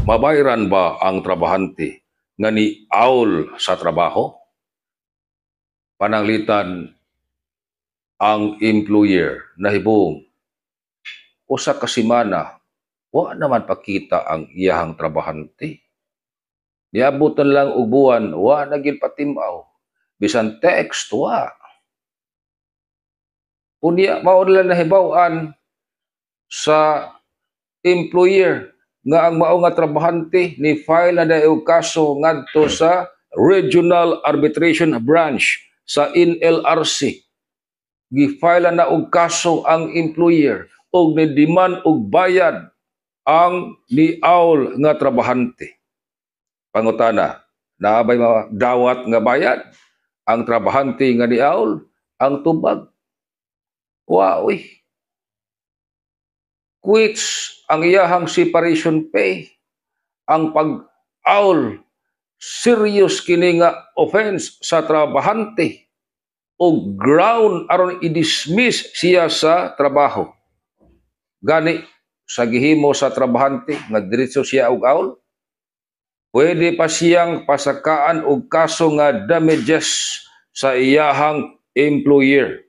Mabayran ba ang trabahante nga ni-awl sa trabaho? Pananglitan ang employer nahibong usa ka semana wa naman pakita ang iyahang trabahante. Niabotan lang og buwan, wa na gyud patim-aw. Bisan text, wa. Unya mao nila nahibaw-an sa employer nga ang mao nga trabahante ni file na dayon og kaso ngadto sa Regional Arbitration Branch sa NLRC. Gi-file na og kaso ang employer og ni-demand og bayad ang ni-awl nga trabahante. Pangutana, naa bay dawat nga bayad ang trabahante nga ni-awl? Ang tubag, wa uy. Quits ang iyahang separation pay. Ang pag-awl, serious kini nga offense sa trabahante o ground aron i-dismiss siya sa trabaho. Gani sa gihimo sa trabahante nga diretso siya og awl, pwede pa siyang pasakaan og kaso nga damages sa iyahang employer.